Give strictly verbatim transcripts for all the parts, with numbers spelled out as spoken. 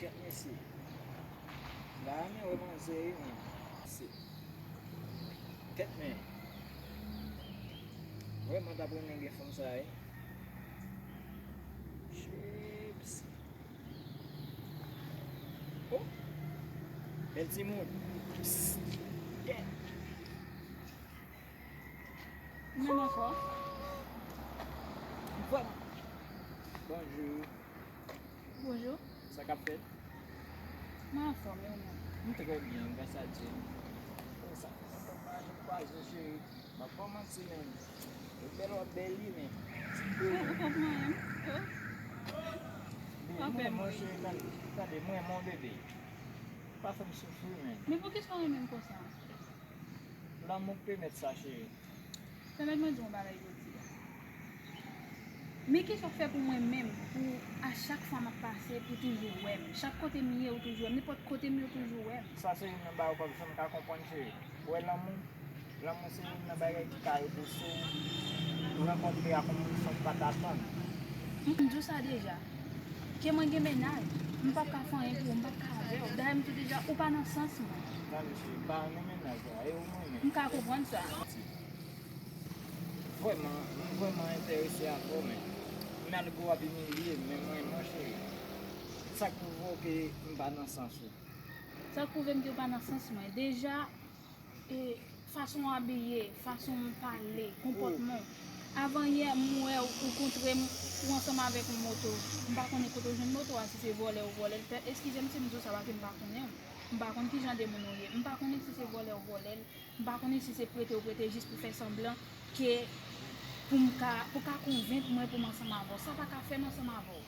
Kèt mesye. La men wè manzè wi men. Se. Kèt men. Vrèman t ap renmen gen fanm sa wi. Chips. Oh. Bèl timoun. Psst. Kèt. Menm ankò. Vwala. Bonjou. Bonjou. Sa k ap fèt? Mwen anfòm, e ou menm? M trè byen, gras a Dye. Konsa, sa fè m pa janm kwaze w, cheri. M ap pa manti, men ou bèl, w ap bèl wi, men ti bebe. Ou konprann, hein? Bebe, mwen, mwen, cheri, tande, tande, mwen, mon bebe. Pa fè m soufri, men. Men poukisa w renmen m konsa? Lanmou k pèmèt sa, cheri. Pèmèt mwen di w yon bagay jodi a. Men kisa w fè pou mwen menm, pou a chak fwa m ap pase, pou toujou wè m? Chak kote m ye, ou toujou wè m. Nenpòt kote m ye, ou toujou wè m. Sa se youn nan bagay ou p ap janm ka konprann, cheri. Ou wè lanmou? Lanmou se youn nan bagay ki ka repouse w. Ou rankontre ak yon moun san w pa t atann. M di w sa deja. Ke mwen gen mennaj, m p ap ka fè anyen pou ou, m p ap ka avè w. Dayè m di w deja, ou pa nan sans mwen. Tande cheri, m pa nan mennaj la, e ou mwen menm. M ka konprann sa. Vrèman, m vrèman enterese avè w, men malgre w ap imilye m, men mwen, mon cheri, sa k pwouve w ke m pa nan sans ou? Sa k pwouve m ke w pa nan sans mwen? Deja, e, fason w abiye, fason w pale, konpòtman w. Avan yè, m wè w, ou kontre m, ou ansanm avèk yon moto. M pa konnen kote w jwenn moto a, si se vòlè ou vòlè l. Eskize m si m di w sa, paske m pa konnen w. M pa konn ki jan de moun ou ye. M pa konnen si se vòlè ou vòlè l. M pa konnen si se prete ou prete jis pou fè sanblan ke pou m ka, pou ka konvenk mwen pou m ansanm avè w. Sa pa ka fè m ansanm avè w.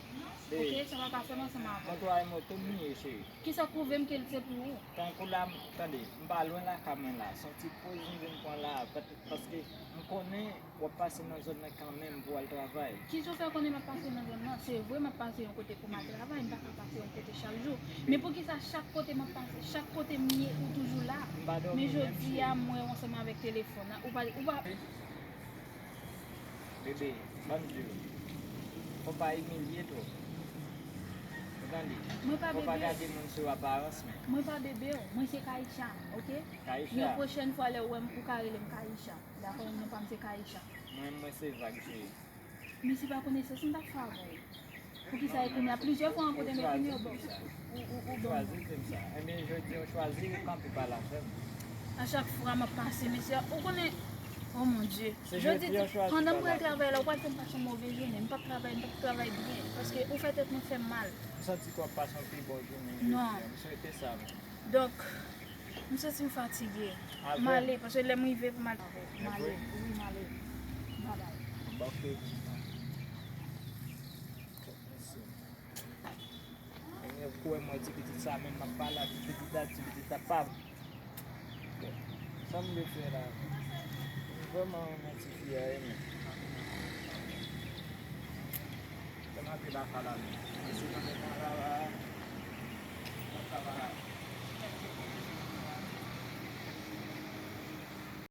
Oke, sa pa ka fè m ansanm avè w. Moto a e moto m li ye, cheri. Kisa k pwouve m ke l se pou ou? Tankou la, tande, m pa lwen lakay mwen la. Se yon ti poz m vin pran la, pa- paske m konnen w ap pase nan zòn nan kanmenm pou w al travay. Kisa w fè konnen m ap pase nan zòn nan? Se vre, m ap pase yon kote pou m al travay, m pa ka pase yon kote chak jou. Men poukisa chak kote m ap pase, chak kote m ye, ou toujou la? Men jodi a, m wè w ansanm avèk telefòn nan. Ou pa, ou pa. Bebe, ban m di w, fò w pa imilye twòp. Ou tande? Mwen pa bebe. Fò w pa gade moun sou aparans, men. Mwen pa bebe w, mwen se Kaïcha, oke? Kaïcha. Yon pwochèn fwa lè w wè m, ou ka rele m Kaïcha. Dakò, non pa m se Kaïcha. Mwen, mwen se Vag, cheri. Mesye pa konnen sa, si m pa fè avè w. Poukisa e kounye a plizyè fwa ankò te mete m yo bò? Ou, ou, ou bon. Chwazi di m sa. Ebyen, jodi a w chwazi kanpe pale avè m. A chak fwa m ap pase, mesye, ou konnen, oh mon Dieu. Jodi, pandan m pral travay la, ou pral fè m pase yon move jounen. M p ap travay, m p ap travay byen. Paske ou fè tèt mwen fè m mal. M santi ke w ap pase yon pi bon jounen jodi a. M swete sa, men. Donk, m santi m fatige. M ale, paske lè m rive pou m al. M ale, wi, m ale. Babay. Bon, ok. Mèsi. Mwen kou wè mwen ti pitit sa menm m ap pale ak ti pitit la, ti pitit la pa m. Sa m vle fè la? M vrèman renmen ti fi a, wi, men. Fè m antre lakay la, men. Mèsi kanmenm.